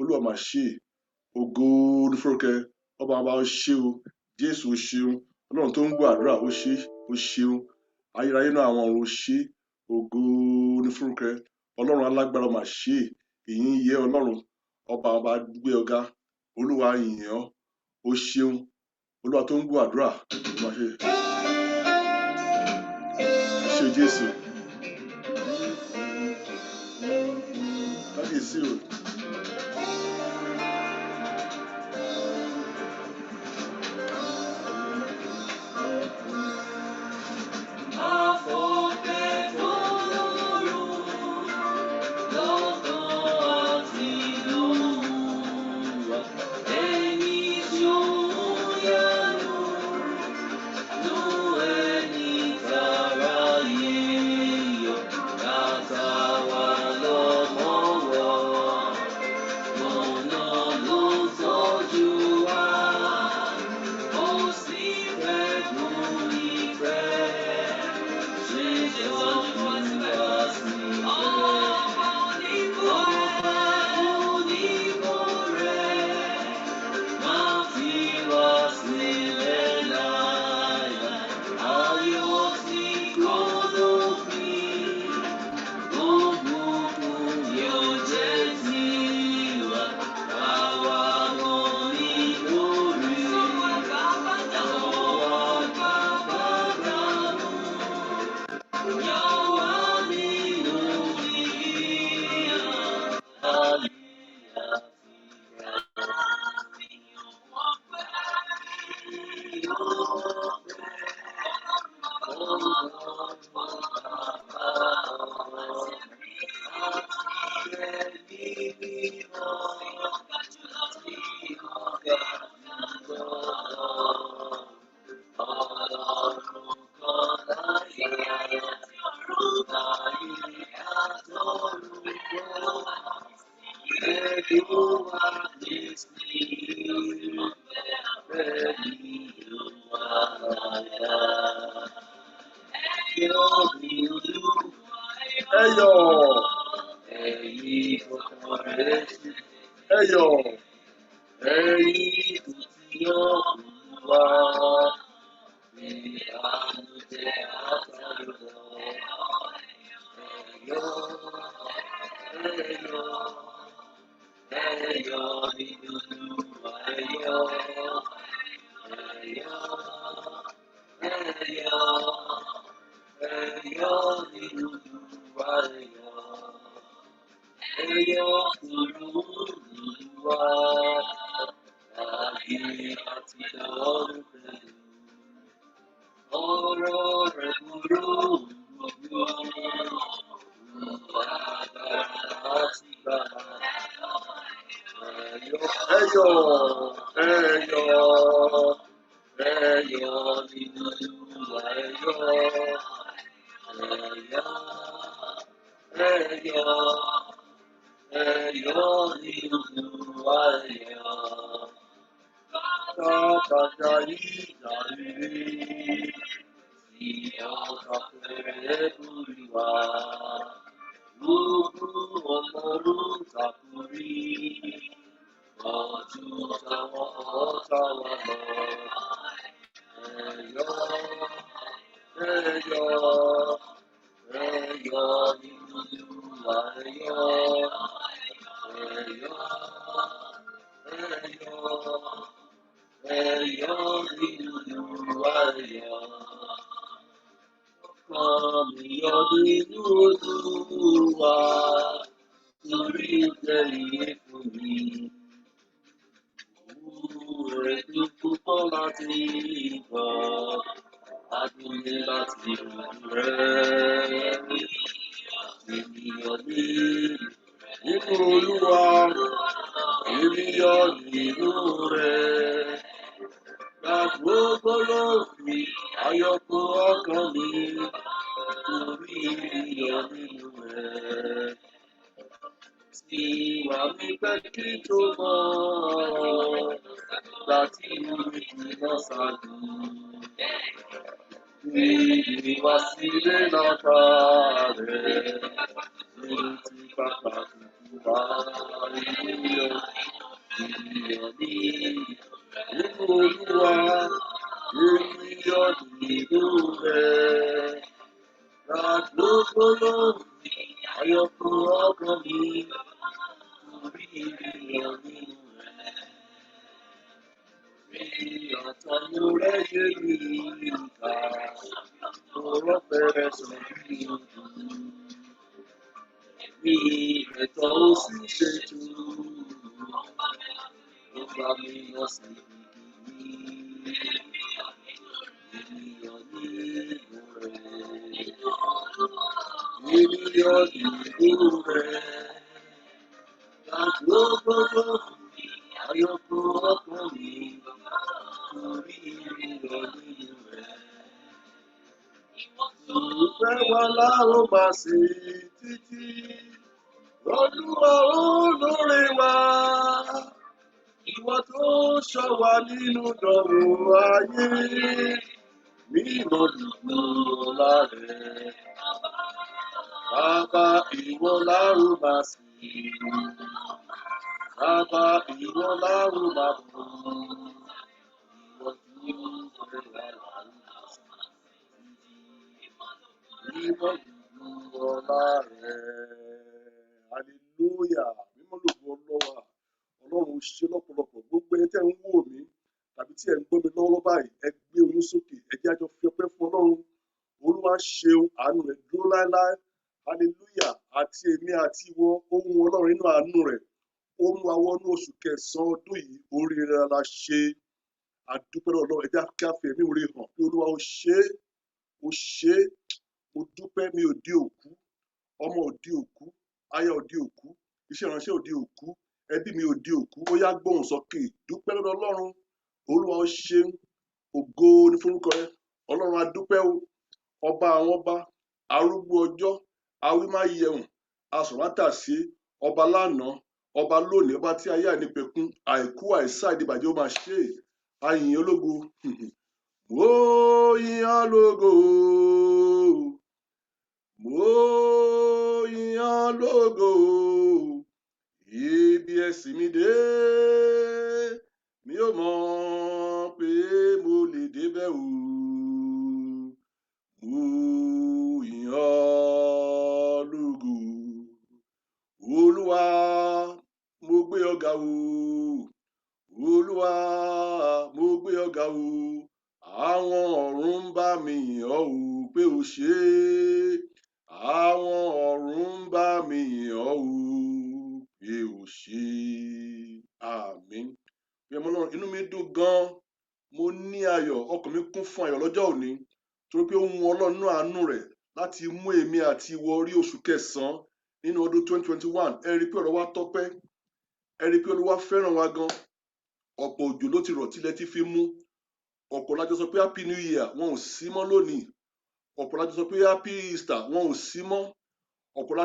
Olúwa mà ṣe é. Ògo ní forúkọ ẹ. Ọba ọba ó ṣé o. Jésù ó ṣeun. Ọlọ́run tó ń gbọ́ àdúrà ó ṣé, ó ṣeun. Ayérayé náà àwọn ọ̀run ó ṣé. Ògo ní forúkọ ẹ. Ọlọ́run alágbára mà ṣe é. Ìyìn yẹ Ọlọ́run. Ọba ọba gbé ọ ga. Olúwa yìn ọ́. Ó ṣeun. Olúwa tó ń gbọ́ àdúrà ó mà ṣe é. Ṣé Jésù. Kábíyèsí o. Ẹ yọ̀, ẹ yọ̀, ẹ yọ̀, ẹ yọ̀, ẹ yọ̀ nínú Olúwa, ẹ yọ̀, ẹ yọ̀, ẹ yọ̀ nínú Olúwa, ẹ yọ̀. Tàtàjà ìjà rere tí ọ̀tá fẹ́rẹ̀ lórí wa. Gbogbo ọmọ ló takùrí, ọdún táwọn ọ̀tá wa lọ. Ẹ yọ̀, ẹ yọ̀, ẹ yọ̀ nínú Olúwa, ẹ yọ̀, ẹ yọ̀, ẹ yọ̀, ẹ yọ̀ nínú Olúwa, ẹ yọ̀. Ọkàn mi yọ̀ nínú Olúwa, torí ó jẹ́ iye fún mi. Òwú rẹ̀ dùn púpọ̀ láti gbọ́, adùn ni láti ojú rẹ̀. Èmi yọ̀ nínú Olúwa, èmi yọ̀ nínú rẹ̀. Gbà gbogbo ló fi ayọ̀ kún ọkàn mi, torí èmi yọ̀ nínú rẹ̀. Tí wà mí pẹ́ kí n tó mọ̀ ọ́, gbà tí mi jìnnà ṣáájú. Ìdí wá sílé lọ́tà rẹ̀, ní ti pápá tuntun wá èmi yọ̀. Àánú rẹ̀ yé mi ká. Ọ̀rọ̀ fẹ́rẹ̀ sàn bí ojú. Mi ẹ̀tọ́ ó sì ṣe jù. Ó gbà mí lọ sí ibi ènìyàn nínú rẹ̀. Ènìyàn nínú rẹ̀. Láti ó gbogbo ayọ̀kún ọkàn mi. Torí ènìyàn nínú rẹ̀. Ìfẹ́ wa la ó máa ṣe títí. Olúwa olóore wa. Ìwọ tó ṣọ́ wa nínú ìdánwò ayé. Mímọ́ lògo ọlá rẹ̀. Bàbá, ìwọ la ó máa sìn. Bàbá, ìwọ la ó máa bọ̀. Ìwọ tó fẹ́ wa la ó máa sìn títí. Mímọ́ lògo ọlá rẹ̀. Hallelujah. Mímọ́ lògo ọlọ́wà. Ọlọ́run ṣe lọ́pọ̀lọpọ̀. Gbogbo ẹni tẹ́ ń wò mí tàbí tí ẹ̀ ń gbọ́ mi lọ́wọ́lọ́wọ́ báyìí, ẹ gbé oyún sókè. Ẹ jẹ́ á jọ fi ọpẹ́ fún Ọlọ́run. Olúwa ṣeun, àánú rẹ̀ dúró láéláé. Hallelujah. Àti èmi àti ìwọ, ohun Ọlọ́run nínú àánú rẹ̀. Ó mú wa wọnú oṣù kẹsàn-án ọdún yìí, oríire la ṣe. A dúpẹ́ lọ́wọ́ Ọlọ́run. Ẹ jẹ́ kí a fi ẹ̀mí ìmoore hàn pé Olúwa ó ṣe é, ó ṣe é. Mo dúpẹ́, mi ò di òkú, ọmọ ò di òkú, aya ò di òkú, iṣẹ́ ìránṣẹ́ ò di òkú, ẹbí mi ò di òkú. Ó yá, gbóhùn sókè, dúpẹ́ lọ́dọ̀ Ọlọ́run. Olúwa ó ṣeun, ògo ni forúkọ rẹ. Ọlọ́run, a dúpẹ́ o, ọba àwọn ọba, arúgbó ọjọ́, awímáyẹhùn, asọ̀rọ̀mátàsé, ọba lánàá, ọba lónìí, ọba tí ayé àìnípẹ̀kun, àìkú, àìsá, ìdìbàjẹ́, ó máa ṣe é. A yìn ọ́ lógo. Mo yìn ọ́ lógo. Mo yìn ọ́ lógo. Ibi ẹ sìn mi dé, mi ò mọ̀ pé mo lè débẹ̀ o. Mo yìn ọ́ lógo. Olúwa, mo gbé ọ ga o. Olúwa, mo gbé ọ ga o. Àwọn ọ̀run ń bá mi yìn ọ́ o pé o ṣé. Àwọn ọ̀run ń bá mi yìn ọ́ o pé o ṣé. Àmín. Bí ọmọ Ọlọ́run, inú mi dùn gan. Mo ní ayọ̀, ọkàn mi kún fún ayọ̀ lọ́jọ́ òní torí pé ó wu Ọlọ́run nínú àánú rẹ̀ láti mú èmi àti ìwọ rí oṣù kẹsàn-án nínú ọdún 2021. Ẹ rí i pé ọ̀rọ̀ wa tọ́pẹ́. Ẹ rí i pé Olúwa fẹ́ràn wa gan. Ọ̀pọ̀ òjò ló ti rọ̀ tílẹ̀ ti fi mú. Ọ̀pọ̀ la jọ sọ pé Happy New Year, wọn ò sí mọ́ lónìí. Ọ̀pọ̀ la jọ sọ pé Happy Easter, wọn ò sí mọ́. Ọ̀pọ̀ la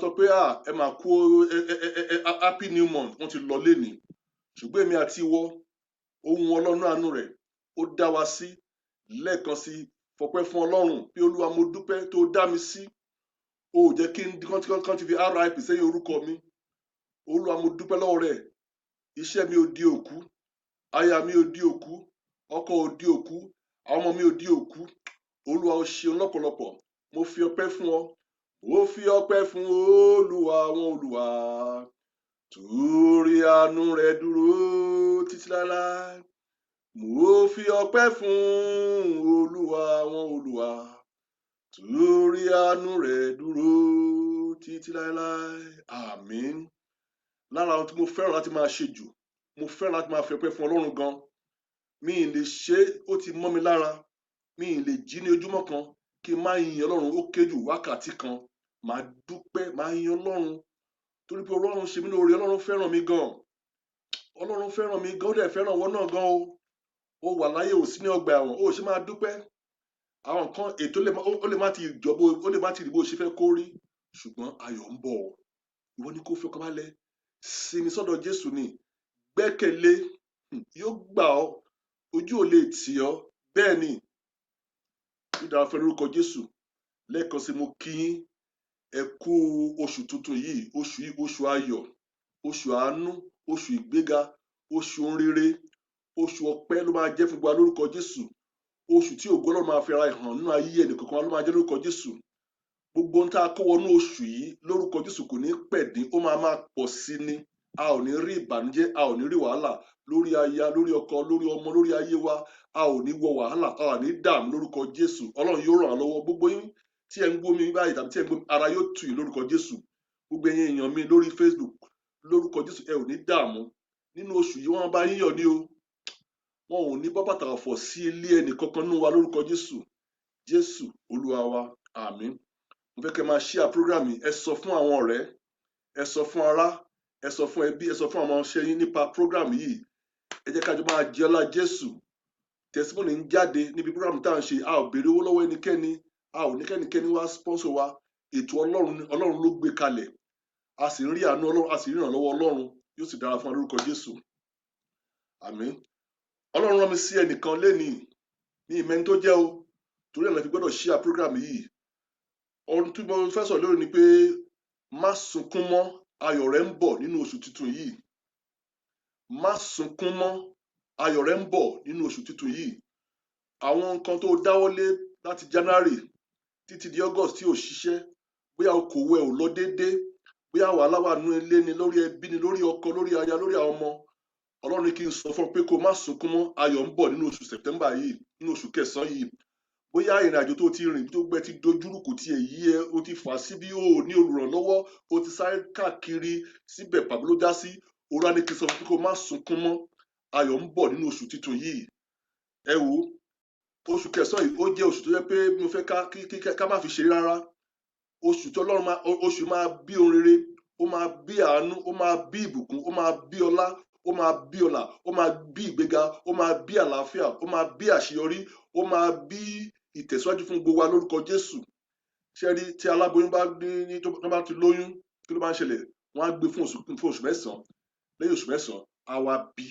sọ pé ẹ máa kú ẹ ẹ ẹ ẹ Happy New Month, wọ́n ti lọ lénìí. Ṣùgbọ́n èmi àti ìwọ, ohun Ọlọ́run àánú rẹ̀, ó dá wa sí lẹ́ẹ̀kan sí. Fọpẹ́ fún Ọlọ́run pé Olúwa, mo dúpẹ́ tó dá mi sí. O ò jẹ́ kí n kán ti fi RIP sẹ́yìn orúkọ mi. Olúwa, mo dúpẹ́ lọ́wọ́ rẹ̀. Iṣẹ́ mi ò di òkú, aya mi ò di òkú, ọkọ ò di òkú, àwọn ọmọ mi ò di òkú. Olúwa, ó ṣeun lọ́pọ̀lọpọ̀. Mo fi ọpẹ́ fún ọ. Mo fi ọpẹ́ fún Olúwa àwọn olúwa torí àánú rẹ̀ dúró títí láéláé. Mo fi ọpẹ́ fún Olúwa àwọn olúwa torí àánú rẹ̀ dúró títí láéláé. Àmín. Lára ohun tí mo fẹ́ràn láti máa ṣe jù, mo fẹ́ràn láti máa fi ọpẹ́ fún Ọlọ́run gan. Mi ì lè ṣe é, ó ti mọ́ mi lára. Mi ì lè jí ní ojúmọ́ kan kí n má yin Ọlọ́run. Ó kéré jù wákàtí kan, màá dúpẹ́, màá yin Ọlọ́run torí pé Ọlọ́run ṣe mí lóore. Ọlọ́run fẹ́ràn mi gan. Ọlọ́run fẹ́ràn mi gan, ó dẹ̀ fẹ́ràn ìwọ náà gan o. Ó wà láyé, ò sí ní ọgbà ẹ̀wọ̀n, ó ṣe máa dúpẹ́. Àwọn nǹkan ètò ó lè má ti jọ bó, ó lè má ti rí bó ṣe fẹ́ kó rí, ṣùgbọ́n ayọ̀ ń bọ̀. Ìwọ ni kó fi ọkàn balẹ̀, sinmi sọ́dọ̀ Jésù ni, gbẹ́kẹ̀lé, yóò gbà ọ́, ojú ò lè tì ọ́. Bẹ́ẹ̀ ni, yóò dára fún ẹ lórúkọ Jésù. Lẹ́ẹ̀kan sí, mo kí yín, ẹ kú oṣù tuntun yìí. Oṣù yìí, oṣù ayọ̀, oṣù àánú, oṣù ìgbéga, oṣù ohun rere, oṣù ọpẹ́ ló máa jẹ́ fún gbogbo wa lórúkọ Jésù. Oṣù tí ògo Ọlọ́run máa fi ara ẹ̀ hàn nínú ayé ẹnìkọ̀ọ̀kan wa ló máa jẹ́ lórúkọ Jésù. Gbogbo ohun tá a kó wọnú oṣù yìí lórúkọ Jésù kò ní pẹ̀dín, ó máa máa pọ̀ sí ni. A ò ní rí ìbànújẹ́, a ò ní rí wàhálà lórí aya, lórí ọkọ, lórí ọmọ, lórí ayé wa. A ò ní wọ wàhálà, a ò ní dààmú lórúkọ Jésù. Ọlọ́run yóò ràn án lọ́wọ́. Gbogbo yín tí ẹ ń gbọ́ mi báyìí tàbí tí ẹ ń gbọ́ mi, ara yóò tù yín lórúkọ Jésù. Gbogbo ẹ̀yin èèyàn mi lórí Facebook, lórúkọ Jésù, ẹ ò ní dààmú nínú oṣù yìí. Wọ́n bá yín yọ̀ ní o. Wọn ò ní bọ́ bàtà ọ̀fọ̀ sí ilé ẹnì kankan nínú wa lórúkọ Jésù. Jésù Olúwa wa, àmín. Mo fẹ́ kẹ́ máa share program yìí. Ẹ sọ fún àwọn ọ̀rẹ́, ẹ sọ fún ará, ẹ sọ fún ẹbí, ẹ sọ fún àwọn ọmọọṣẹ́ yín nípa program yìí. Ẹ jẹ́ ká jọ máa jẹ ọlá Jésù. Testimony ń jáde níbi program tá à ń ṣe. A ò béèrè owó lọ́wọ́ ẹnikẹ́ni, a ò ní kẹ́nikẹ́ni wá sponsor wa. Ètò Ọlọ́run, Ọlọ́run ló gbé kalẹ̀. A sì ń rí àánú Ọlọ́run, a sì ń rí ìrànlọ́wọ́ Ọlọ́run. Yóò sì dára fún wa lórúkọ Jésù, àmín. Ọlọ́run rán mi sí ẹnìkan lénìí ní ìmẹ́ni tó jẹ́ o, torí ẹ̀ la fi gbọ́dọ̀ share program yìí. Ohun tí mo fẹ́ sọ lórí ni pé má sunkún mọ́, ayọ̀ rẹ ń bọ̀ nínú oṣù tuntun yìí. Má sunkún mọ́, ayọ̀ rẹ ń bọ̀ nínú oṣù tuntun yìí. Àwọn nǹkan tó dáwọ́lé láti January títí di August tí ò ṣiṣẹ́, bóyá okòwò ẹ̀ ò lọ déédé, bóyá wàhálà wà nínú ilé ni, lórí ẹbí ni, lórí ọkọ, lórí aya, lórí àwọn ọmọ, Ọlọ́run ní kí n sọ fún ọ pé kó má sunkún mọ́, ayọ̀ ń bọ̀ nínú oṣù September yìí, nínú oṣù kẹsàn-án yìí. Bóyá ìrìn àjò tó ti rìn tó gbẹ ti dojúrú, kò tiẹ̀ yí ẹ, o ti fà síbí, o ò ní olùrànlọ́wọ́, o ti sáré káàkiri síbẹ̀, pàbó ló já sí. Olúwa ní kí n sọ fún pé kó má sunkún mọ́, ayọ̀ ń bọ̀ nínú oṣù tuntun yìí. Ẹ wo oṣù kẹsàn-án yìí, ó jẹ́ oṣù tó jẹ́ pé mo fẹ́ ká kí ká má fi ṣeré rárá. Oṣù tí Ọlọ́run máa, oṣù máa bí ohun rere, ó máa bí àánú, ó máa bí ìbùkún, ó máa bí ọlá, ó máa bí ọlà, ó máa bí ìgbéga, ó máa bí àlàáfíà, ó máa bí àṣeyọrí, ó máa bí ìtẹ̀síwájú fún gbogbo wa lórúkọ Jésù. Ṣé rí tí aláboyún bá ní tó bá ti lóyún, kí ló máa ń ṣẹlẹ̀? Wọ́n á gbé fún oṣù 9. Lẹ́yìn oṣù 9, á wá bí.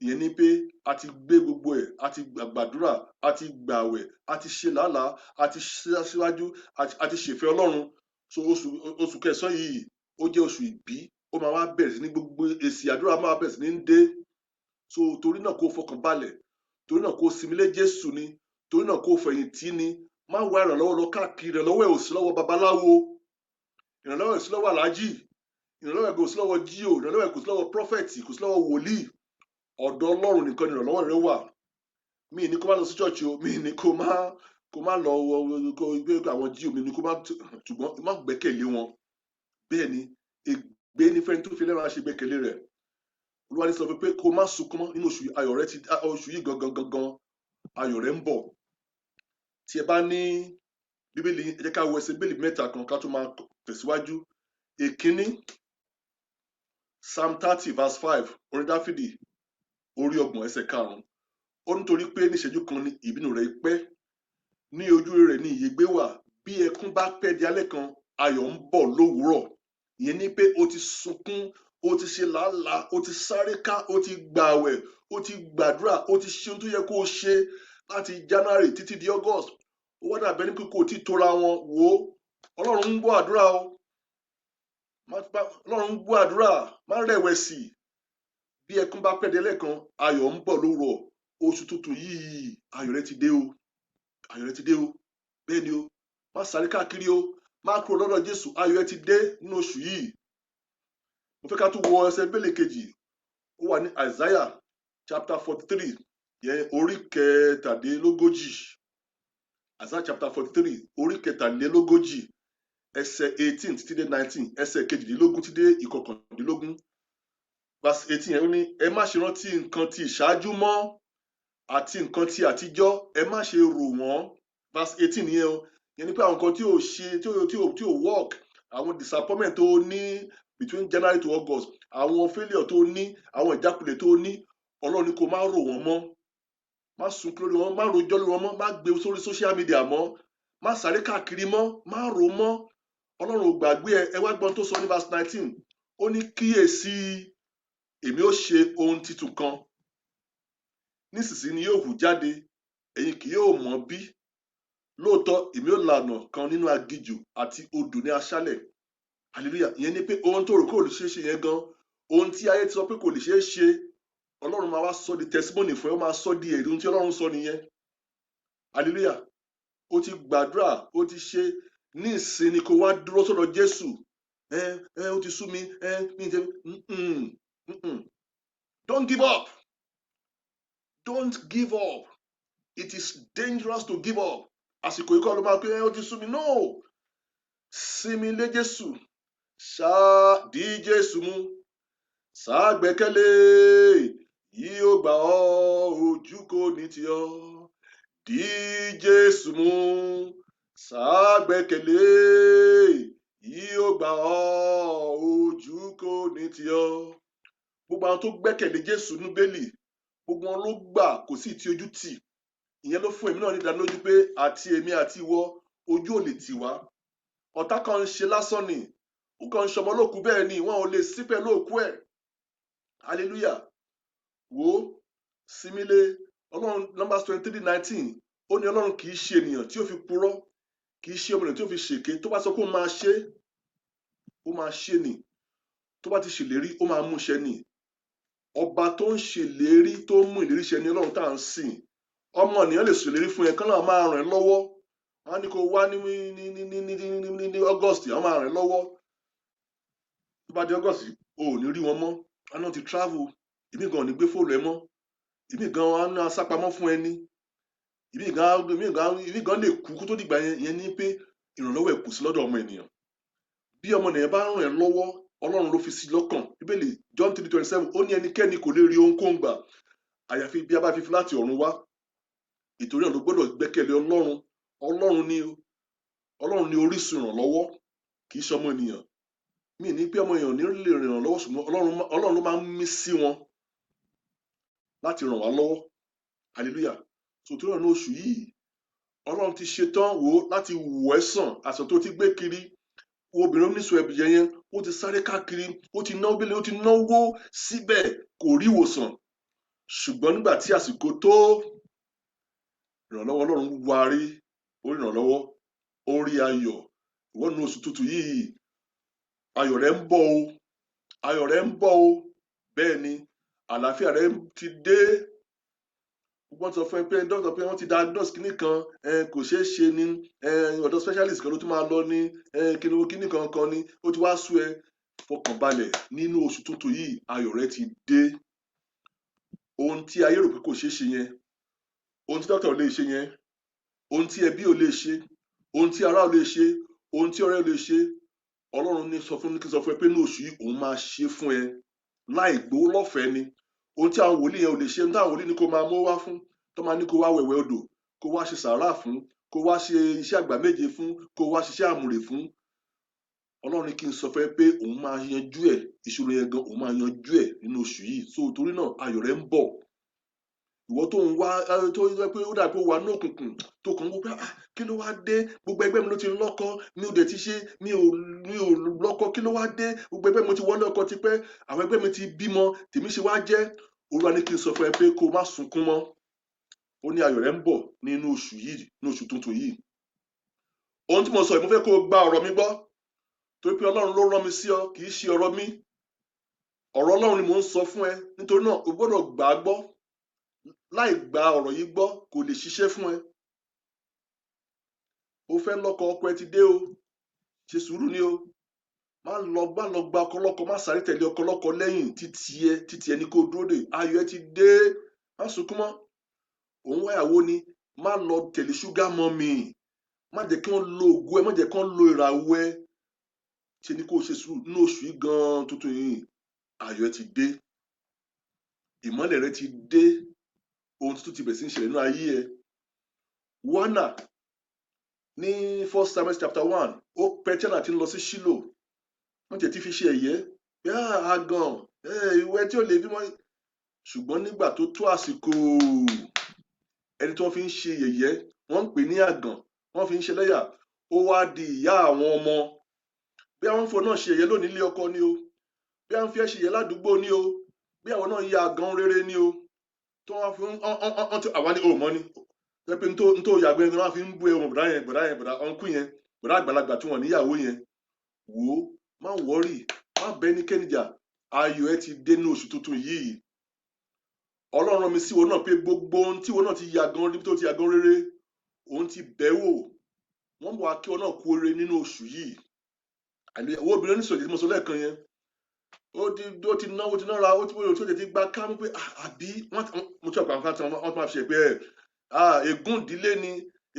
Ìyẹn ni pé a ti gbé gbogbo ẹ̀, a ti gbàdúrà, a ti gbààwẹ̀, a ti ṣe làálàá, a ti síwájú, a ti ṣèfẹ́ Ọlọ́run. So oṣù kẹsàn-án yìí, ó jẹ́ oṣù ìbí. Ó máa wá bẹ̀rẹ̀ sí ní gbogbo èsì àdúrà máa bẹ̀rẹ̀ sí ní dé. So torí náà, kó fọkàn balẹ̀, torí náà, kó sinmi lé Jésù ni, torí náà, kó fẹ̀yìntì ni. Má wá ìrànlọ́wọ́ lọ káàkiri. Ìrànlọ́wọ́ ẹ̀ ò sí lọ́wọ́ babaláwo, ìrànlọ́wọ́ ẹ̀ sí lọ́wọ́ aláàjì, ìrànlọ́wọ́ ẹ̀ kò sí lọ́wọ́ G.O, ìrànlọ́wọ́ ẹ̀ kò sí lọ́wọ́ prophet, kò sí lọ́wọ́ wòlíì. Ọ̀dọ̀ Ọlọ́run nìkan ni ìrànlọ́wọ́ rẹ wà. Mi ní kó má lọ sí church o, mi ní kó má lọ kó gbé àwọn G.O, mi ní kó má, ṣùgbọ́n má gbẹ́kẹ̀lé wọn. Bẹ́ẹ̀ ni, ègbé ní fẹ́ni tó fi lẹ́ran ṣe gbẹ́kẹ̀lé rẹ̀. Olúwa ní sọ pé kó má sunkún mọ́ nínú oṣù ayọ̀ rẹ ti oṣù yìí gangan gangan, ayọ̀ rẹ ń bọ̀. Tí ẹ bá ní Bíbélì, ẹ jẹ́ ká wo ẹsẹ̀ Bíbélì mẹ́ta kan ká tó máa tẹ̀síwájú. Èkíní, Psalm 30 verse 5, orin Dáfídì orí 30 ẹsẹ̀ 5. Ó nítorí pé níṣẹ́jú kan ní ìbínú rẹ̀ pẹ́, ní ojú rẹ̀ ní ìyè gbé wà. Bí ẹkún bá pẹ́ di alẹ́ kan, ayọ̀ ń bọ̀ lówùúrọ̀. Ìyẹn ni pé o ti sunkún, o ti ṣe làálàá, o ti sáré ká, o ti gbààwẹ̀, o ti gbàdúrà, o ti ṣe ohun tó yẹ kó o ṣe láti January títí di August. Ó wá dàbẹ́ ní pé kò tí tóra wọn. Wò ó, Ọlọ́run ń gbọ́ àdúrà o. Ọlọ́run ń gbọ́ àdúrà, má rẹ̀wẹ̀sì. Bí ẹkún bá pẹ́ délẹ̀ kan, ayọ̀ ń bọ̀ lówùrọ̀. Oṣù tuntun yìí, ayọ̀ rẹ ti dé o, ayọ̀ rẹ ti dé o. Bẹ́ẹ̀ ni o, má sáré káàkiri o, má kúrò lọ́dọ̀ Jésù. Ayọ̀ rẹ ti dé nínú oṣù yìí. Mo fẹ́ ká tún wọ ẹsẹ̀ Bíbélì kejì. Ó wà ní Isaiah chapter 43 yẹn, orí 43. Isaiah chapter 43, orí 43, ẹsẹ̀ 18 títí dé 19, ẹsẹ̀ 18 títí dé 19. Verse 18 yẹn, ó ní, "Ẹ má ṣe rántí nǹkan tí ìṣáájú mọ́, àti nǹkan tí àtijọ́, ẹ má ṣe rò wọ́n." Verse 18 yẹn o. Yẹn ni pé àwọn nǹkan tí ò ṣe, tí ò work, àwọn disappointment tó ní between January to August, àwọn failure tó ní, àwọn ìjákulẹ̀ tó ní, Ọlọ́run ní kó má rò wọ́n mọ́, má sunkún lórí wọn, má rojọ́ lórí wọn mọ́, má gbé sórí social media mọ́, má sáré káàkiri mọ́, má rò mọ́. Ọlọ́run ò gbàgbé ẹ. Ẹ wá gbọ́n tó sọ ní verse 19. Ó ní, "Kíyèsí, èmi ó ṣe ohun titun kan, nísinsìnyí ni yóò hù jáde, ẹ̀yin kì yóò mọ̀ bí? Lóòótọ́, èmi ó la ọ̀nà kan nínú aginjù àti odò ní aṣálẹ̀." Hallelujah! Ìyẹn ni pé ohun tó rò kó lè ṣeé ṣe yẹn gan, ohun tí ayé ti sọ pé kò lè ṣeé ṣe, Ọlọ́run máa wá sọ di testimony fún ẹ, ó máa sọ di èrè. Ohun tí Ọlọ́run sọ nìyẹn. Hallelujah! Ó ti gbàdúrà, ó ti ṣe, ní ìsinmi kó wá dúró sọ́dọ̀ Jésù. Ẹ ẹ ó ti sú mi, ẹ mi jẹ. Don't give up. Don't give up. It is dangerous to give up. Àsìkò ikọ́ ló máa pé ẹ ó ti sú mi. No, sinmi lé Jésù, ṣáá di Jésù mú, ṣàgbẹ́kẹ̀lé yìí ó gbà ọ́, ojú kò ní tì ọ́. Di Jésù mú, ṣàgbẹ́kẹ̀lé yìí ó gbà ọ́, ojú kò ní tì ọ́. Gbogbo àwọn tó gbẹ́kẹ̀lé Jésù ní Bíbélì, gbogbo wọn ló gbà, kò sí tí ojú tì. Ìyẹn ló fún èmi náà ní ìdánilójú pé àti èmi àti ìwọ, ojú ò lè tì wá. Ọ̀tá kan ń ṣe lásán ni, ó kàn ń ṣọmọ lókù, bẹ́ẹ̀ ni wọn ò lè sí pẹ̀lú òkú ẹ̀. Hallelujah. Wo, sinmi lé Ọlọ́run. Numbers 23:19, ó ní Ọlọ́run kì í ṣe ènìyàn tí ó fi purọ́, kì í ṣe ọmọ ènìyàn tí ó fi ṣèké. Tó bá sọ pé ó máa ṣe, ó máa ṣe ni. Tó bá ti ṣèlérí, ó máa mú ṣẹ ni. Ọba tó ń ṣèlérí, tó ń mú ìlérí ṣẹ ni Ọlọ́run tá à ń sìn. Ọmọ ènìyàn lè ṣèlérí fún ẹ kán náà máa ràn ẹ́ lọ́wọ́. Wọ́n á ní kó wá ní August, àwọn máa ràn ẹ́ lọ́wọ́. Tó bá di August, o ò ní rí wọn mọ́, wọn náà ti travel. Ìmí gan ò ní gbé fóònù ẹ mọ́, ìmí gan á ná sápamọ́ fún ẹni, ìmí gan lè kú kó tó dìgbà yẹn. Ìyẹn ní pé ìrànlọ́wọ́ ẹ̀ kù sí lọ́dọ̀ ọmọ ènìyàn. Bí ọmọ ènìyàn bá ràn ẹ́ lọ́wọ́, Ọlọ́run ló fi sí lọ́kàn. Bíbélì, John 3:27, ó ní ẹnikẹ́ni kò lè rí ohunkóhun gbà àyàfi bí a bá fi fún láti ọ̀run wá. Ìtorí náà ló gbọ́dọ̀ gbẹ́kẹ̀lé Ọlọ́run. Ọlọ́run ni orísun ìrànlọ́wọ́, kì í ṣe ọmọ ènìyàn. Mi ní pé ọmọ èèyàn ní lè ràn lọ́wọ́, ṣùgbọ́n Ọlọ́run ló máa ń mí sí wọn láti ràn wá lọ́wọ́. Hallelujah. So torí náà, ní oṣù yìí, Ọlọ́run ti ṣetán, wò ó, láti wò ẹ́ sàn. Àìsàn tó ti gbé kiri, wo obìnrin oníṣòwò ẹ̀bìyẹ yẹn, ó ti sáré káàkiri, ó ti náwó bílẹ̀, ó ti náwó síbẹ̀, kò rí ìwòsàn. Ṣùgbọ́n nígbà tí àsìkò tó, ìrànlọ́wọ́ Ọlọ́run wárí, ó rí ìrànlọ́wọ́, ó rí ayọ̀. Ìwọ nínú oṣù tuntun yìí, ayọ̀ rẹ ń bọ̀ o, ayọ̀ rẹ ń bọ̀ o. Bẹ́ẹ̀ ni, àlàáfíà rẹ ti dé. Wọ́n sọ fún ẹ pé dókítà pé wọ́n ti diagnose kíní kan, kò ṣeé ṣe ni, ọ̀dọ̀ specialist kan ló tún máa lọ ní kíní kíní kan kan ni ó ti wá sú ẹ. Fọkànbalẹ̀, nínú oṣù tuntun yìí, ayọ̀ rẹ ti dé. Ohun tí ayé rò pé kò ṣeé ṣe yẹn, ohun tí dókítà ò lè ṣe yẹn, ohun tí ẹbí ò lè ṣe, ohun tí ará ò lè ṣe, ohun tí ọ̀rẹ́ ò lè ṣe, Ọlọ́run ní sọ fún ní kí n sọ fún ẹ pé ní oṣù yìí, òun máa ṣe fún ẹ láì gbowó, lọ́fẹ̀ẹ́ ni. Ohun tí àwọn wòlíì yẹn ò lè ṣe, ohun tí àwọn wòlíì ní kó máa mú wá fún, tó máa ní kó wá wẹ̀wẹ̀ odò, kó wá ṣe sàárà fún, kó wá ṣe iṣẹ́ àgbà méje fún, kó wá ṣiṣẹ́ àmùrè fún, Ọlọ́run ní kí n sọ fún ẹ pé òun máa yanjú ẹ̀. Ìṣòro yẹn gan, òun máa yanjú ẹ̀ nínú oṣù yìí. So torí náà, ayọ̀ rẹ ń bọ̀. Ìwọ tó ń wá, tó yẹ pé ó dà pé ó wà ní òkùnkùn, tó kàn ń wò pé, "Ah, kí ló wá dé? Gbogbo ẹgbẹ́ mi ló ti lọ́kọ, mi ò dẹ̀ ti ṣe, mi ò lọ́kọ. Kí ló wá dé? Gbogbo ẹgbẹ́ mi ti wọlé ọkọ tipẹ́, àwọn ẹgbẹ́ mi ti bímọ, tèmi ṣe wá jẹ́?" Olúwa ní kí n sọ fún ẹ pé kó o má sunkún mọ́. Ó ní ayọ̀ rẹ ń bọ̀ nínú oṣù yìí, nínú oṣù tuntun yìí. Ohun tí mo sọ yìí, mo fẹ́ kó o gba ọ̀rọ̀ mi gbọ́, torí pé Ọlọ́run ló rán mi sí ọ, kì í ṣe ọ̀rọ̀ mi. Ọ̀rọ̀ Ọlọ́run ni mò ń sọ fún ẹ. Nítorí náà, o gbọ́dọ̀ gbà á gbọ́. Láì gba ọ̀rọ̀ yìí gbọ́, kò lè ṣiṣẹ́ fún ẹ. O fẹ́ lọ́kọ, ọkọ ẹ ti dé o. Ṣe sùúrù ni o. Má lọ gba ọkọ lọ́kọ, má sáré tẹ̀lé ọkọ lọ́kọ lẹ́yìn. Títí ẹ ní kó dúró dè. Ayọ̀ ẹ ti dé, má sunkún mọ́. Òun wáyàwó ni, má lọ tẹ̀lé sugar mummy. Má jẹ́ kí wọ́n lo ògo ẹ, má jẹ́ kí wọ́n lo ìràwọ̀ ẹ. Ṣe ni kó o ṣe sùúrù. Nínú oṣù yìí gan-an tuntun yìí, ayọ̀ ẹ ti dé, ìmọ́lẹ̀ rẹ ti dé, ohun tuntun ti bẹ̀rẹ̀ sí ń ṣẹlẹ̀ nínú ayé ẹ. Hánà ní 1 Samuel chapter 1, ó pẹ́ tí Hánà ti ń lọ sí Ṣílò. Wọ́n tiẹ̀ ti fi ṣe ẹ̀yẹ́ pé àgàn ìwẹ́ tí ò lè bímọ. Ṣùgbọ́n nígbà tó tó àsìkò, ẹni tí wọ́n fi ń ṣe yẹ̀yẹ́, wọ́n ń pè ní àgàn, wọ́n fi ń ṣe lẹ́yà, ó wá di ìyá àwọn ọmọ. Bí àwọn fò náà ṣe yẹ̀yẹ́ lónìí ilé ọkọ ni o, bí àwọn fi ẹ́ ṣe yẹ̀yẹ́ ládùúgbò ni o, bí àwọn náà ya àgàn rere ni o, tí wọ́n fi ń ọ́n tí àwa ní o mọ́ ni jẹ́ pé ntó yàgbẹ́ ni wọ́n fi ń bú ẹ wọn. Bọ̀dá yẹn, bọ̀dá yẹn, bọ̀dá ọ̀nkú yẹn, bọ̀dá àgbàlagbà tí wọ́n níyàwó yẹn, wò ó, má worry, má bẹ́ ẹnikẹ́ni jà. Ayọ̀ ẹ ti dé ní oṣù tuntun yìí. Ọlọ́run rán mi sí ìwọ náà pé gbogbo ohun tí ìwọ náà ti yàgàn níbi tó ti yàgàn rere, òun ti bẹ̀ wò. Wọ́n wá kí ọ náà kú oríire nínú oṣù yìí. Àlè owó obìnrin oníṣòwò tí mo sọ lẹ́ẹ̀kan yẹn, ó ti náwó, ti nára, ó ti gba kámú pé àbí wọ́n mo tí ọ̀pọ̀ àwọn kan tí wọ́n máa fi ṣe pé ẹ̀ ègún ìdílé ni,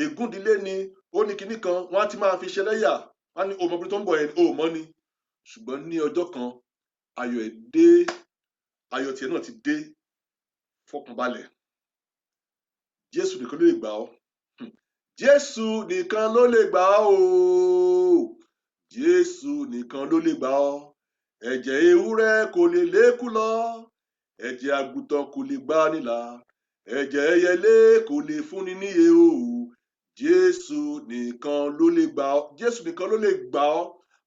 ègún ìdílé ni, ó ní kinní kan, wọ́n á ti máa fi ṣẹlẹ́yà, wọ́n á ní òmòbìnrin tó ń bọ̀ yẹn ò mọ́ ni. Ṣùgbọ́n ní ọjọ́ kan, ayọ̀ ẹ̀ dé, ayọ̀ tiẹ̀ náà ti dé. Fọkànbalẹ̀, Jésù nìkan ló lè gbà ọ́. Jésù nìkan ló lè gbà ọ́ o. Jésù nìkan ló lè gbà ọ́. Ẹ̀jẹ̀ ewúrẹ́ kò lè lékú lọ, ẹ̀jẹ̀ àgùntàn kò lè gbà nílà, ẹ̀jẹ̀ ẹyẹlé kò lè fúnni níye o. Jésù nìkan ló lè gbà ọ́. Jésù nìkan ló lè gbà ọ́.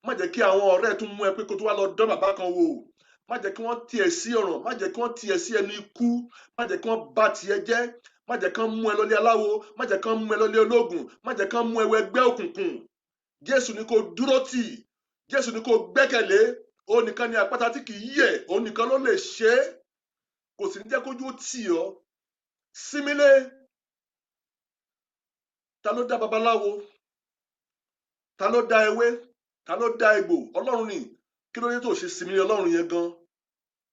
Má jẹ́ kí àwọn ọ̀rẹ́ tún mú ẹ pé kó tó wá lọ dán bàbá kan wò. Má jẹ́ kí wọ́n tiẹ̀ sí ọ̀ràn, má jẹ́ kí wọ́n tiẹ̀ sí ẹnu ikú, má jẹ́ kí wọ́n bà tiẹ̀ jẹ́, má jẹ́ kí wọ́n mú ẹ lọlé aláwo, má jẹ́ kí wọ́n mú ẹ lọlé ológun, má jẹ́ kí wọ́n mú ẹ wọ ẹgbẹ́ òkùnkùn. Jésù ni kó dúró tì, Jésù ni kó gbẹ́kẹ̀lé. Òun nìkan ni àpáta tí kì í yẹ̀, òun nìkan ló lè ṣe é, kò sì ní jẹ́ kójú ó tì ọ́. Símílé, ta ló dá babaláwo? Ta ló dá ewé? Ta ló dá egbò? Ọlọ́run ni. Kí ló dé tó ṣe sinmi Ọlọ́run yẹn gan?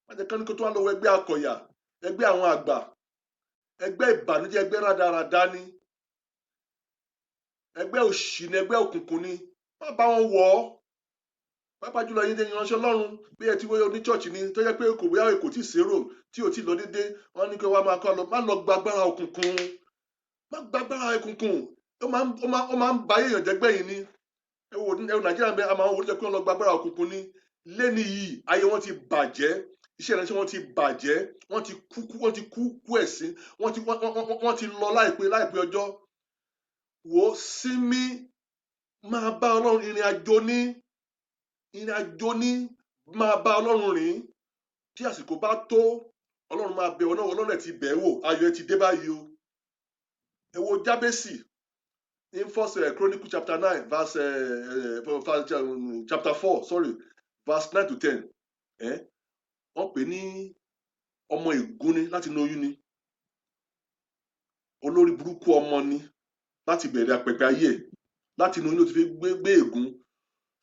Má jẹ́ kán ní kó tó wá lọ́wọ́ ẹgbẹ́ akọ̀yà, ẹgbẹ́ àwọn àgbà, ẹgbẹ́ ìbànújẹ́, ẹgbẹ́ rádaràda ni, ẹgbẹ́ òṣì ni, ẹgbẹ́ òkùnkùn ni. Má bá wọn wọ̀ ọ́. Pápá jùlọ yín tẹ́yìn ránṣẹ́ Ọlọ́run, bí ẹ ti wọ́n ní church ni, tó jẹ́ pé kò bóyá kò tí ì sérò, tí ò tí ì lọ dédé, wọ́n ní kí wọ́n máa kọ́ lọ. Má lọ gbàgbára òkùnkùn, má gbàgbára òkùnkùn. Ó máa ń ba èèyàn jẹ́ gbẹ̀yìn ni. Ẹ wo Nàìjíríà bẹ, a máa ń wo pé wọ́n lọ gbàgbára òkùnkùn ni. Lẹ́ni yìí, ayé wọn ti bàjẹ́, iṣẹ́ ìránṣẹ́ wọn ti bàjẹ́, wọ́n ti kú, wọ́n ti kú kú ẹ̀sín, wọ́n ti lọ láìpẹ́ ọjọ́. Wò ó, sinmi, máa bá Ọlọ́run ìrìn àjò ní, ìrìn àjò ní, máa bá Ọlọ́run rìn. Tí àsìkò bá tó, Ọlọ́run máa bẹ̀ ọ́ náà. Ọlọ́run ẹ̀ ti bẹ̀ ẹ́ wò, ayọ̀ ẹ ti dé báyìí o. Ẹ wo Jábésì in First Chronicle chapter 9 verse chapter 4, sorry, verse 9 to 10. Wọ́n pè ní ọmọ ègún ni láti inú oyún ni, olórí burúkú ọmọ ni láti bẹ̀rẹ̀ apẹ̀pẹ̀ ayé ẹ̀, láti inú oyún ló ti fi gbé ègún.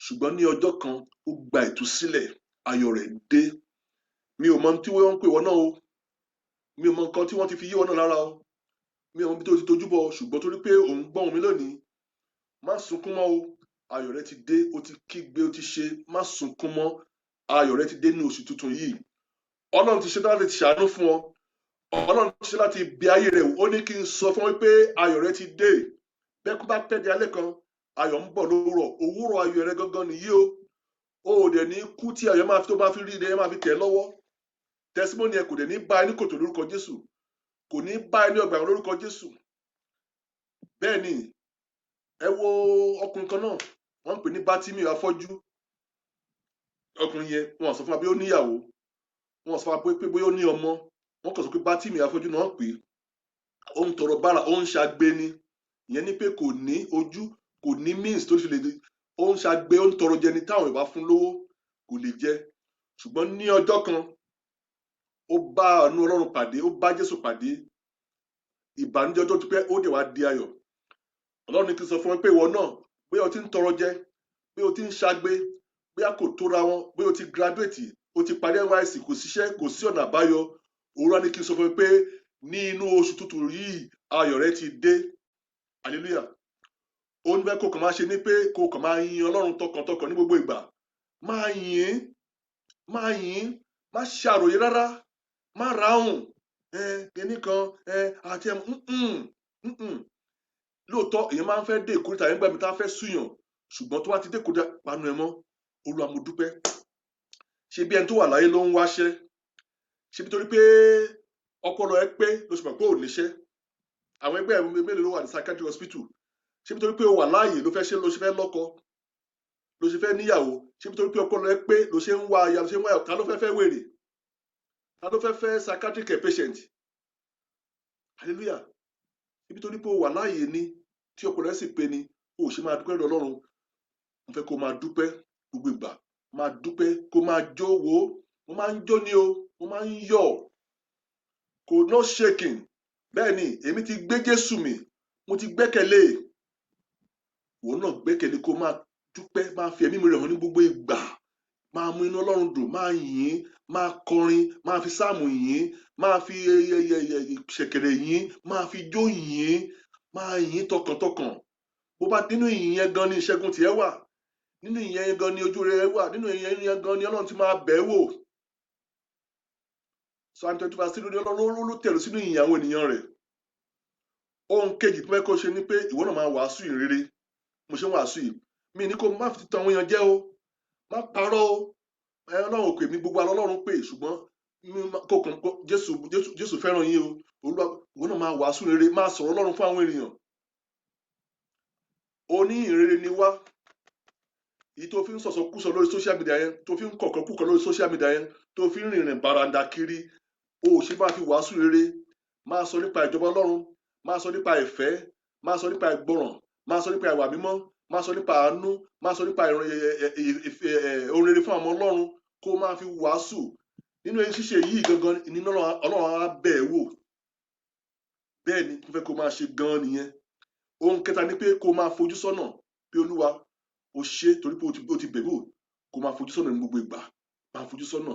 Ṣùgbọ́n ní ọjọ́ kan, ó gba ìtúsílẹ̀, ayọ̀ rẹ̀ dé. Mi ò mọ ohun tí wọ́n ń pè wọ́n náà o, mi ò mọ nǹkan tí wọ́n ti fi yí wọn náà lára o, mi ò mọ ibi tó ti tojú bọ̀. Ṣùgbọ́n torí pé òun gbọ́n mi lónìí, má sunkún mọ́ o. Ayọ̀ rẹ ti dé. O ti kígbe, o ti ṣe, má sunkún mọ́. Ayọ̀ rẹ ti dé ní oṣù tuntun yìí. Ọlọ́run ti ṣe láti ṣàánú fún ọ, Ọlọ́run ti ṣe láti bí ayé rẹ wò. Ó ní kí n sọ fún ọ pé ayọ̀ rẹ ti dé. Bẹ́kún bá pẹ́ di alẹ́ kan, ayọ̀ ń bọ̀ lówùrọ̀. Òwúrọ̀ ayọ̀ rẹ gangan nìyí o. O ò dẹ̀ ní kú tí ayọ̀ máa fi tó máa fi rí ẹ, máa fi tẹ̀ lọ́wọ́. Testimony ẹ kò dẹ̀ ní bá ẹ ní kòtò lórúkọ Jésù, kò ní bá ẹ ní ọgbà ẹ̀wọ̀n lórúkọ Jésù. Bẹ́ẹ̀ ni, ẹ wo ọkùnrin kan náà, wọ́n ń pè ní Bátímì afọ́jú. Ọkùnrin yẹn, wọ́n sọ fún wa bí ó níyàwó, wọ́n sọ fún wa pé bóyá ó ní ọmọ. Wọ́n kàn sọ pé Bátímì afọ́jú náà pè é. Ó ń tọrọ bára, ó ń ṣagbe ni. Ìyẹn ni pé kò ní ojú, kò ní means tó fi lè, ó ń ṣagbe, ó ń tọrọ jẹ ni. Táwọn ìbá fún lówó, kò lè jẹ. Ṣùgbọ́n ní ọjọ́ kan, ó bá àánú Ọlọ́run pàdé, ó bá Jésù pàdé. Ìbànújẹ́ ọjọ́ tó pẹ́, ó dẹ̀ wá di ayọ̀. Ọlọ́run ní kí n sọ fún ẹ pé ìwọ náà, bóyá o ti ń tọrọ jẹ, bóyá o ti ń ṣagbe, bóyá kò tóra wọn, bóyá o ti graduate, o ti parí NYSC, kò síṣẹ́, kò sí ọ̀nà àbáyọ, òwúrọ̀ ní kí n sọ fún ẹ pé ní inú oṣù tuntun yìí, ayọ̀ rẹ ti dé. Hallelujah. Ó ní bẹ́ẹ̀, kó kàn máa ṣe ní pé kó kàn máa yin Ọlọ́run tọkàntọkàn ní gbogbo ìgbà. Máa yìn, máa yìn, má ṣàròyé rárá, má ráhùn ẹ kíní kan ẹ àti ẹ. Lóòótọ́, èèyàn máa ń fẹ́ dé ìkórìtà yẹn gbàgbé tá a fẹ́ súyàn, ṣùgbọ́n tó bá ti dé ìkórìtà, panu ẹ mọ́. Olúwa, mo dúpẹ́. Ṣé bí ẹni tó wà láyé ló ń wáṣẹ́? Ṣé bí torí pé ọpọlọ ẹ pé ló ṣe mọ̀ pé ò níṣẹ́? Àwọn ẹgbẹ́ ẹ mélòó ló wà ní psychiatric hospital? Ṣé bí torí pé o wà láàyè ló fẹ́ ṣe, ló ṣe fẹ́ lọ́kọ, ló ṣe fẹ́ níyàwó? Ṣé bí torí pé ọpọlọ ẹ pé ló ṣe ń wá aya, ló ṣe ń wá? Ta ló fẹ́ fẹ́ wèrè? Ta ló fẹ́ fẹ́ psychiatric patient? Hallelujah. Ibi torí pé o wà láàyè ni, tí ọpọlọ ẹ sì pé ni, o ò ṣe máa dúpẹ́ lọ́dọ̀ Ọlọ́run. Mo fẹ́ kó máa dúpẹ́ gbogbo ìgbà, máa dúpẹ́, kó máa jó. Wo, mo máa ń jó ni o, mo máa ń yọ̀, kò no shaking. Bẹ́ẹ̀ ni, èmi ti gbé Jésù mi, mo ti gbẹ́kẹ̀lé. Òun náà gbẹ́kẹ̀lé, kó máa Dúpẹ́, máa fi ẹ̀mí ìmoore hàn ní gbogbo ìgbà. Máa mú inú Ọlọ́run dùn, máa yìn, máa kọrin, máa fi sáàmù yìn, máa fi ṣẹ̀kẹ̀rẹ̀ yìn, máa fi jó yìn, máa yìn tọkàntọkàn. Bó bá nínú ìyìn yẹn gan ni ìṣẹ́gun tiẹ̀ wà, nínú ìyìn yẹn gan ni ojú rere wà, nínú ìyìn yẹn gan ni Ọlọ́run ti máa bẹ̀ ẹ́ wò. Psalm 22 verse 3 ní Ọlọ́run ló tẹ̀lé sínú ìyìn àwọn ènìyàn rẹ̀. Ohun kejì tó fẹ́ kó ṣe ni pé ìwọ náà máa wàásù ìrere. Mo ṣe ń wàásù yìí, mi ní kó má fi tan àwọn èèyàn jẹ o, má parọ́ o. Ẹ Ọlọ́run ò pè mí, gbogbo alọ́ Ọlọ́run pè, ṣùgbọ́n kó kàn kó Jésù, Jésù, Jésù fẹ́ràn yín o. Olúwa, ìwọ náà máa wàásù rere, máa sọ̀rọ̀ Ọlọ́run fún àwọn ènìyàn. Oní ìrere ni wá. Èyí tó fi ń sọ̀sọ̀ kúsọ lórí social media yẹn, tó fi ń kọ̀kọ́ kúkọ lórí social media yẹn, tó fi ń rìnrìn baranda kiri, o ò ṣe máa fi wàásù rere, máa sọ nípa ìjọba Ọlọ́run, máa sọ nípa ìfẹ́, máa sọ nípa ìgbọràn, máa sọ nípa ìwà mímọ́, máa sọ nípa àánú, máa sọ nípa ohun rere fún àwọn Ọlọ́run, kó máa fi wàásù. Nínú ṣíṣe yìí gangan nínú Ọlọ́run á bẹ̀ ẹ́ wò. Bẹ́ẹ̀ ni mo fẹ́ kó máa ṣe gan nìyẹn. Ohun kẹta ni pé kó máa fojú sọ́nà pé Olúwa o ṣe, torí pé o ti bẹ̀ wò. Kó máa fojú sọ́nà ní gbogbo ìgbà, máa fojú sọ́nà,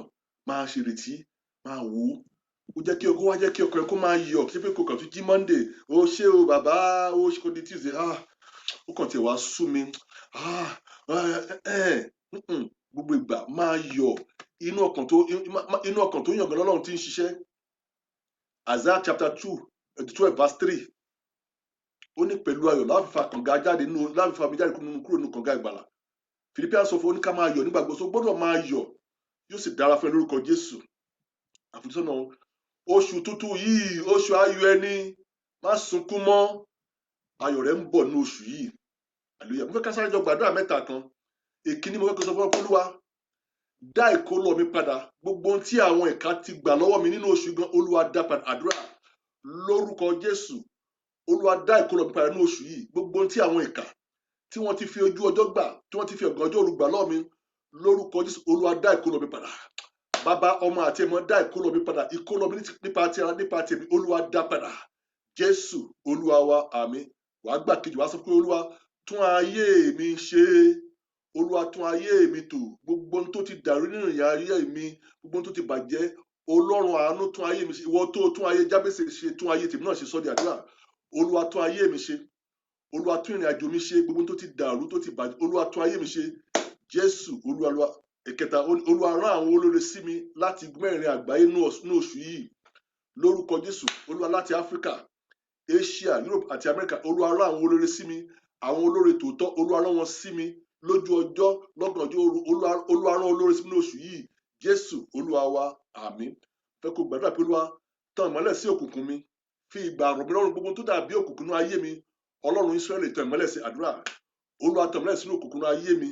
máa ṣe ìrètí, máa wò ó. Ó jẹ́ kí ọkọ wá jẹ́ kí ọkọ rẹ kó máa yọ̀, kí pé kò kàn tún jí Monday, o ṣé o bàbá, o ṣe kò di Tuesday, ah, ó kàn tiẹ̀ wá sú mi, ah, gbogbo ìgbà máa yọ̀. Inú ọkàn tó, inú ọkàn tó yàn gan lọ́lọ́run ti ń ṣiṣẹ́. Isaiah chapter 2, 12 verse 3, ó ní pẹ̀lú ayọ̀ láti fa kànga jáde nínú, láti fa mi jáde kúrò nínú kànga ìgbàlà. Philippians sọ fún oníkà máa yọ̀ nígbà gbogbo, gbọ́dọ̀ máa yọ̀, yóò sì dára fún ẹ lórúkọ Jésù. Àfojúsọ́nà oṣù tuntun yìí, oṣù ayọ̀ ẹni, má sunkún mọ́, ayọ̀ rẹ ń bọ̀ ní oṣù yìí. Hallelujah. Mo fẹ́ ká sáré jọ gbàdúrà mẹ́ta kan. Èkíní, mo fẹ́ kó sọ fún Olúwa, dá ìkólọ mi padà, gbogbo ohun tí àwọn ìka ti gbà lọ́wọ́ mi nínú oṣù gan, Olúwa dá padà. Àdúrà lórúkọ Jésù. Olúwa dá ìkólọ mi padà nínú oṣù yìí, gbogbo ohun tí àwọn ìka tí wọ́n ti fi ojú ọjọ́ gbà, tí wọ́n ti fi ọ̀gànjọ́ òru gbà lọ́wọ́ mi, lórúkọ Jésù, Olúwa dá ìkólọ mi padà. Bàbá, ọmọ àti ẹ̀mọ́, dá ìkólọ mi padà, ìkólọ mi nípa ti ara, nípa ti ẹ̀mí, Olúwa dá padà. Jésù Olúwa wa, àmín. Wàá gbà kejì, wàá sọ pé Olúwa tún ayé mi ṣe, Olúwa tún ayé mi tò, gbogbo ohun tó ti dàrú nínú ìyà ayé mi, gbogbo ohun tó ti bàjẹ́, Ọlọ́run àánú tún ayé mi ṣe. Ìwọ tó tún ayé Jábésì ṣe, tún ayé tèmi náà ṣe. Sọ́dí àdúrà. Olúwa tún ayé mi ṣe, Olúwa tún ìrìn àjò mi ṣe, gbogbo ohun tó ti dàrú, tó ti bàjẹ́, Olúwa tún ayé mi ṣe. Jésù Olúwa wa. Ẹ̀kẹta, Olúwa rán àwọn olóore sí mi láti mẹ́rin àgbáyé ní oṣù yìí lórúkọ Jésù. Olúwa, láti Áfíríkà, Asia, Europe àti Amẹ́ríkà, Olúwa rán àwọn olóore sí mi, àwọn olóore tòótọ́, Olúwa rán wọn sí mi lójú ọjọ́, lọ́gànjọ́ òru. Olúwa rán olóore sí mi ní oṣù yìí. Jésù Olúwa wa, àmín. Fẹ́ kó gbàdúrà pé Olúwa tàn ìmọ́lẹ̀ sí òkùnkùn mi, fi ìgbà rọ̀ mí lọ́rùn, gbogbo tó dàbí òkùnkùn ní ayé mi, Ọlọ́run Ísírẹ́lì tàn ìmọ́lẹ̀ sí. Àdúrà. Olúwa tàn ìmọ́lẹ̀ sínú òkùnkùn ní ayé mi,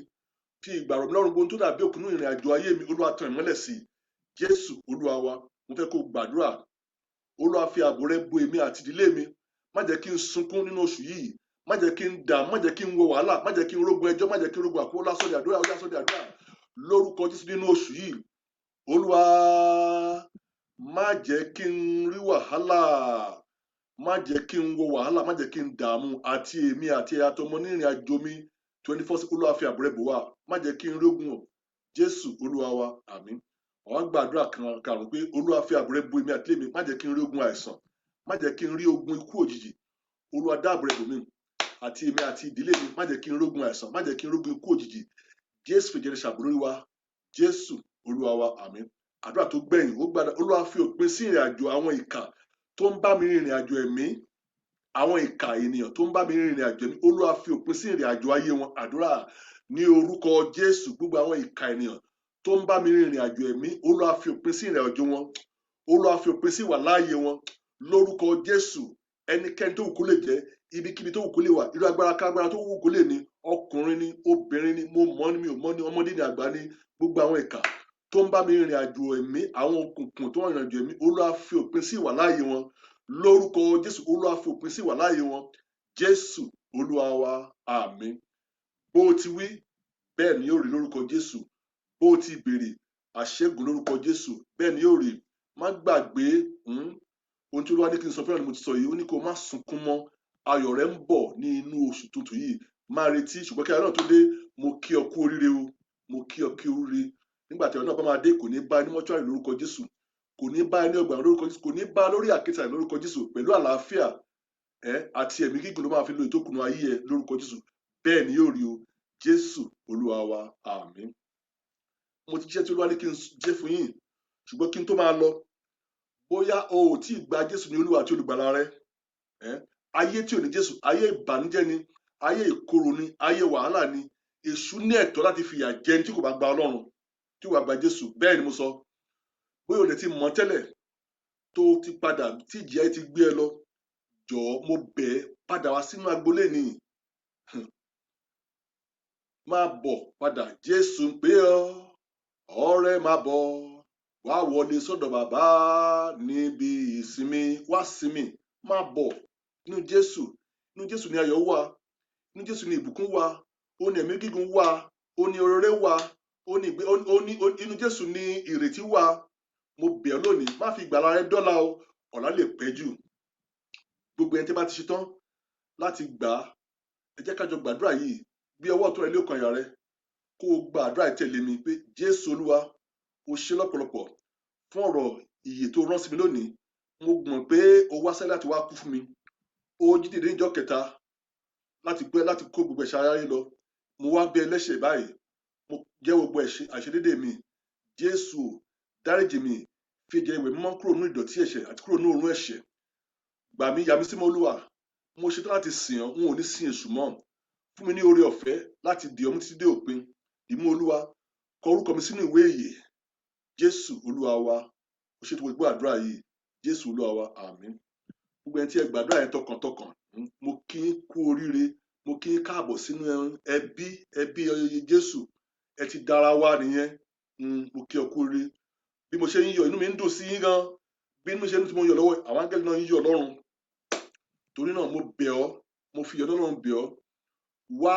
fi ìgbà rọ̀ mí lọ́rùn, gbogbo tó dàbí òkùnkùn ní ìrìn àjò ayé mi, Olúwa tàn ìmọ́lẹ̀ sí. Jésù Olúwa wa. Mo fẹ́ kó gbàdúrà. Olúwa fi ààbò rẹ bo èmi àti ìdílé mi, má jẹ́ kí n sunkún nínú oṣù yìí, má jẹ́ kí n dààmú, má jẹ́ kí n wọ wàhálà, má jẹ́ kí n rógun ẹjọ́, má jẹ́ kí n rógun àkówó. Lásọdẹ àdúrà, ó yá, sọdẹ àdúrà lórúkọ Jésù. Nínú oṣù yìí, Olúwa má jẹ́ kí n rí wàhálà, má jẹ́ kí n wọ wàhálà, má jẹ́ kí n dààmú, àti èmi àti àtọmọ ní ìrìn àjò mi 24. Olúwa fi ààbò rẹ bò wá, má jẹ́ kí n rógun o. Jésù Olúwa wa, àmín. Àwọn gbàdúrà kan karùn pé Olúwa fi ààbò rẹ bo èmi àti ilé mi, má jẹ́ kí n rí ogun àìsàn, má jẹ́ kí n rí ogun ikú òjijì. Olúwa dáàbò rẹ bò mí àti èmi àti ìdílé mi, má jẹ́ kí n rógun àìsàn, má jẹ́ kí n rógun ikú òjijì. Jésù fìjẹrẹ ṣàbò lórí wa. Jésù Olúwa wa, àmín. Àdúrà tó gbẹ̀yìn, ó gbàdá, Olúwa fi òpin sí ìrìn àjò àwọn ìkà tó ń bá mi rìnrìn àjò ẹ̀mí, àwọn ìkà ènìyàn tó ń bá mi rìnrìn àjò ẹ̀mí, Olúwa fi òpin sí ìrìn àjò ayé wọn. Àdúrà ní orúkọ Jésù. Gbogbo àwọn ìkà ènìyàn tó ń bá mi rìnrìn àjò ẹ̀mí, Olúwa fi òpin sí ìrìn àjò wọn, Olúwa fi òpin sí ìwà láàyè wọn lórúkọ Jésù. Ẹnikẹ́ni tó wù kó lè jẹ́, ibikíbi tó wù kó lè wà, irú agbára kágbára tó wù kó lè ní, ọkùnrin ni, obìnrin ni, mo mọ̀ ni, mi ò mọ̀ ni, ọmọdé ni, àgbà ni, gbogbo àwọn ìkà tó ń bá mi rìnrìn àjò ẹ̀mí, àwọn òkùnkùn tó ń rìnrìn àjò ẹ̀mí, Olúwa fi òpin sí ìwà láàyè wọn lórúkọ Jésù. Olúwa fi òpin sí ìwà láàyè wọn. Jésù Olúwa wa, àmín. Bó o ti wí, bẹ́ẹ̀ ni yóò rí lórúkọ Jésù. Bó o ti béèrè, àṣẹ́gun lórúkọ Jésù, bẹ́ẹ̀ ni yóò rí. Má gbàgbé ohun tí Olúwa ní kí n sọ fẹ́ràn ni mo ti sọ yìí. Ó ní kó má sunkún mọ́, ayọ̀ rẹ ń bọ̀ ní inú oṣù tuntun yìí. Máa retí, ṣùgbọ́n kí ayọ̀ náà tó dé, Mo kí ọ kú oríire o, mo kí ọ kú oríire. Nígbà tí ọ̀rọ̀ náà bá máa dé, kò ní bá ẹ ní mọ́ṣúárì lórúkọ Jésù, kò ní bá ẹ ní ọgbà lórúkọ Jésù, kò ní bá ẹ lórí àkéte lórúkọ Jésù. Pẹ̀lú àlàáfíà ẹ àti ẹ̀mí gígùn ló máa fi lo ìtókùnú ayé ẹ lórúkọ Jésù. Bẹ́ẹ̀ ni yóò rí o. Jésù Olúwa wa, àmín. Mo ti jíṣẹ́ tí Olúwa ní kí n jẹ́ fún yín, ṣùgbọ́n kí n tó máa lọ, bóyá o ò tí ì gba Jésù ní Olúwa àti Olùgbàlà rẹ, ayé tí ò ní Jésù, ayé ìbànújẹ́ ni, ayé ìkorò ni, ayé wàhálà ni. Èṣù ní ẹ̀tọ́ láti fìyà jẹ ẹni tí kò bá gba Ọlọ́run, tí kò bá gba Jésù. Bẹ́ẹ̀ ni mo sọ. Bóyá o lè ti mọ̀ tẹ́lẹ̀ tó ti padà tí ìjìyà ti gbé ẹ lọ, jọ̀ọ́ mo bẹ̀ ẹ́, padà wá sínú agbolé nìyí, máa bọ̀ padà. Jésù ń pè ọ́, ọ̀rẹ́, máa bọ̀ wá, wọlé sọ́dọ̀ bàbá níbi ìsinmi, wá sinmi, máa bọ̀ nínú Jésù. Nínú Jésù ní ayọ̀ wà, nínú Jésù ní ìbùkún wà, ó ní ẹ̀mí gígùn wà, ó ní oore wà, ó ní ìgbé, ó ní inú Jésù ní ìrètí wà. Mo bẹ̀ ọ́ lónìí, má fi ìgbàlà rẹ dọ́là o, ọ̀la lè pẹ́ jù. Gbogbo ẹni tí bá ti ṣetán láti gbà á, ẹ jẹ́ ká jọ gbàdúrà yìí. Gbé ọwọ́ ọ̀tún rẹ lé ọkàn àyà rẹ, kó o gba àdúrà yìí tẹ̀lé mi pé, Jésù Olúwa, o ṣé lọ́pọ̀lọpọ̀ fún ọ̀rọ̀ ìyè tó rán sí mi lónìí. Mo mọ̀ pé o wá sáyé láti wá kú fún mi, o jí dìde níjọ́ kẹta láti gbé, láti kó gbogbo ẹ̀ṣẹ̀ aráyé lọ. Mo wá bí ẹlẹ́ṣẹ̀ báyìí, mo jẹ́wọ́ gbogbo ẹ̀ṣẹ̀ àìṣedédé mi. Jésù, dáríjì mi, fi ẹ̀jẹ̀ ìwẹ̀ mímọ́ kúrò nínú ìdọ̀tí ẹ̀ṣẹ̀ àti kúrò nínú òórùn ẹ̀ṣẹ̀. Gbà mí, yà mí sí mọ́. Olúwa, mo ṣetán láti sìn ọ́, n ò ní sin èṣù mọ́. Fún mi ní oore ọ̀fẹ́ láti dì ọ́ mú títí dé òpin. Ìmú Olúwa, kọ orúkọ mi sínú ìwé ìyè. Jésù Olúwa wa, ó ṣètò gbogbo àdúrà yìí. Jésù Olúwa wa, àmín. Gbogbo ẹni tí ẹ gbàdúrà yẹn tọkàntọkàn, mo kí yín kú oríire, mo kí yín káàbọ̀ sínú ẹbí Jésù. Ẹ ti dára wá nìyẹn. Mo kí ọ kú oríire. Bí mo ṣe ń yọ̀, inú mi ń dùn sí yín gan. Bí inú mi ṣe ń dùn tí mo ń yọ̀ lọ́wọ́, àwọn áńgẹ́lì náà ń yọ̀ lọ́run. Torí náà, mo bẹ̀ ọ́, mo fi ìyọ́nú Ọlọ́run bẹ̀ ọ́, wá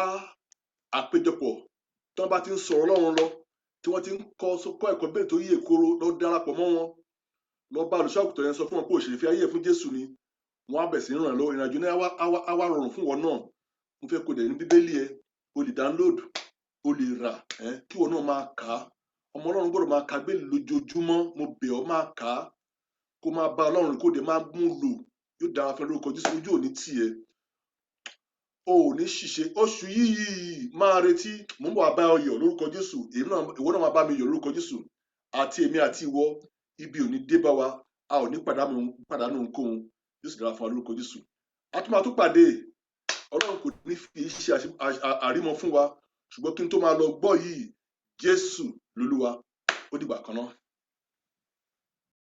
àpéjọpọ̀ tí wọ́n bá ti ń sọ̀rọ̀ Ọlọ́run lọ, tí wọ́n ti ń kọ́ ẹ̀kọ́ bẹ́ẹ̀ tó yè kóró lọ, darapọ̀ mọ́ wọn. Lọ bá olùṣọ́àgùtàn yẹn, sọ fún wọn pé òṣèré fi ayé ẹ̀ fún Jésù ni. Wọ́n á bẹ̀ sí ràn ẹ́ lọ́wọ́. Ìrìnàjò náà á wá rọrùn fún wọn náà. Mo fẹ́ kó dẹ̀ ní Bíbélì ẹ, o lè download, o lè rà ẹ, kí wọn náà máa kà á. Ọmọ Ọlọ́run gbọ́dọ̀ máa ka Bíbélì lójoojúmọ́. Mo bẹ̀ ọ́, máa kà á, kó máa bá Ọlọ́run, kó dẹ̀ máa mú lò. Yóò dára fún ẹ lórúkọ Jésù. Ojú ò ní tì ẹ́, o ò ní ṣìṣe. Oṣù yìí, máa retí, mò ń bọ̀ wá bá ọ yọ̀ lórúkọ Jésù. Èmi náà, ìwọ náà máa bá mi yọ̀ lórúkọ Jésù. Àti èmi àti ìwọ, ibi ò ní dé bá wa, a ò ní pàdánù ohunkóhun. Yóò sì dára fún wa lórúkọ Jésù. A tún máa tún pàdé. Ọlọ́run kò ní fi ṣe àrímọ fún wa. Ṣùgbọ́n kí n tó máa lọ, gbọ́ yìí: Jésù lolúwa. Ó dìgbà kan náà.